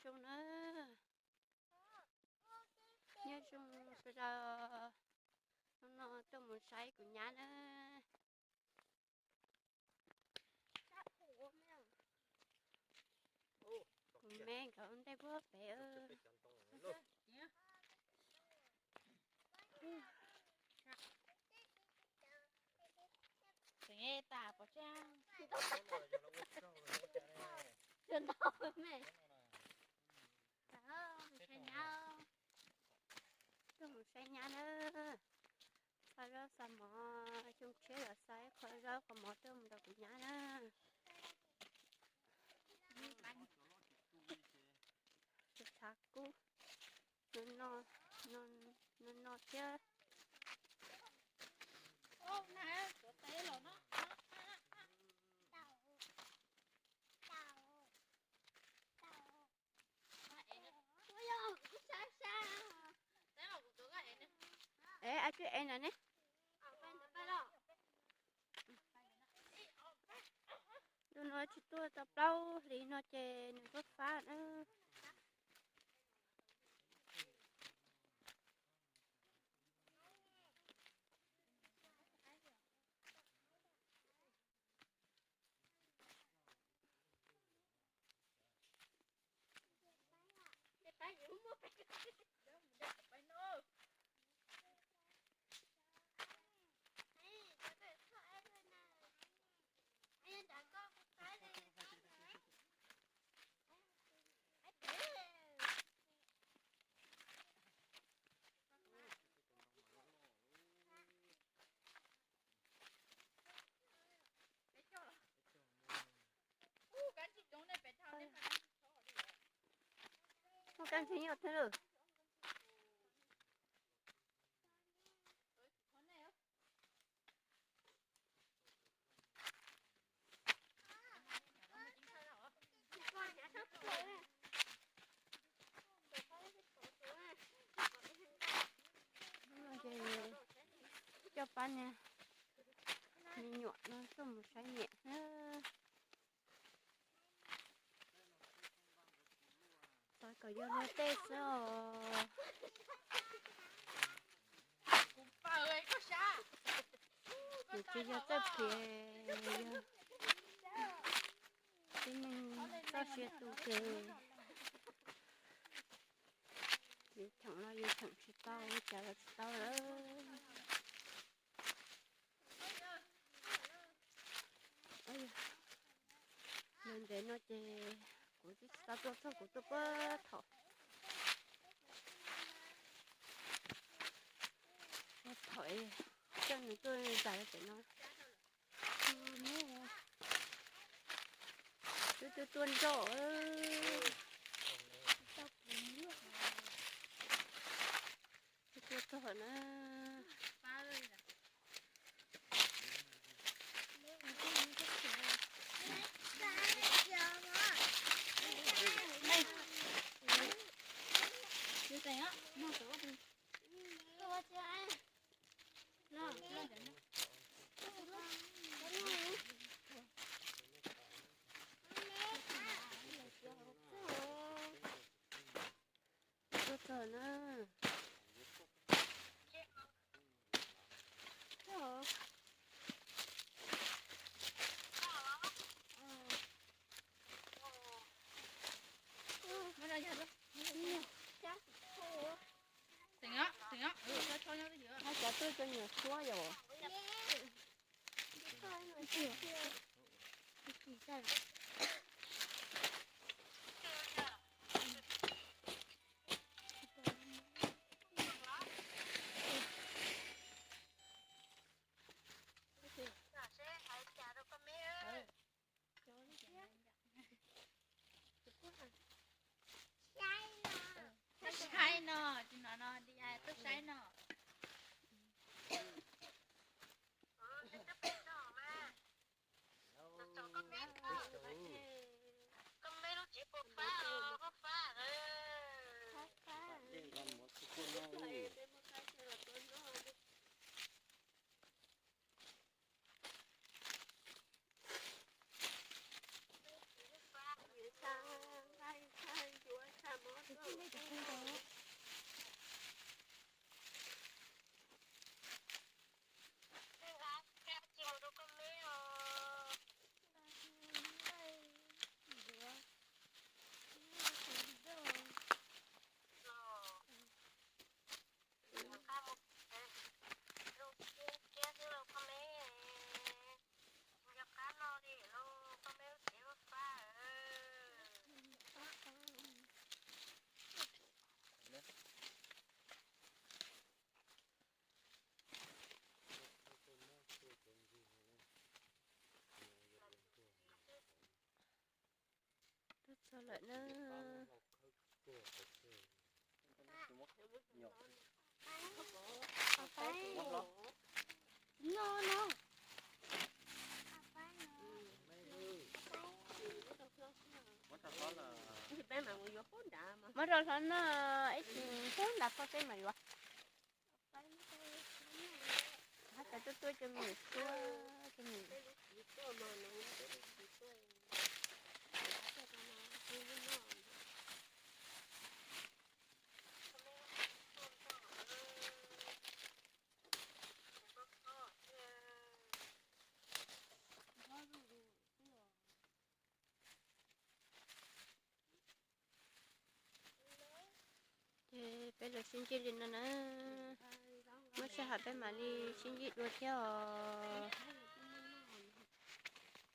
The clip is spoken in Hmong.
Zoo na, nyob zoo sawv daws, hnub no tuaj mus saib kuv nyab na. Kuv me nkawd ntej puag pem. Tseem tas pov tseg. Ntau me. Tuaj mus saib nyab na. Xa zaub xa mov, xyoo tshiab los xa ib qho zaub qho mov tuaj mus rau kuv nyab na. Tshav kub, no no thiab. Es a twb es na ne. Ntu no tsis tuaj tau plaub hlis no ces nws tuaj fab na. Muaj kab ntxhib nyob twg lawm? Coj pab niag me nyuam no tuaj mus saib niam na. Tos kom yog luag tej xwb os. Nws tsis yog txawj phiv, yog tib neeg txoj sia tu ces yus cheem los yus cheem tsis tau, cas los tsis tau lawm. Ntev ntev no ces kuv twb tsis tau tuaj txog, kuv tuaj puag thaum, puag thaum coj nws tuaj zais pem no. Twb tuaj tuaj nroj, twb tuaj txog na. Tuaj txog na. Hais cov tuaj cov nyuam suab yom. Tuaj saib no, tsis no no, tuaj saib no. Tuaj txog lawm na. No no. Muab rau hlob noj ib chim, pub nrad pog peb mam yuav. Hab tas tuaj tuaj cov me nyuam suab, cov me nyuam. Ces peb los sib ntsib li no na. Muaj sij hawm peb mam li sib ntsib dua thiab os.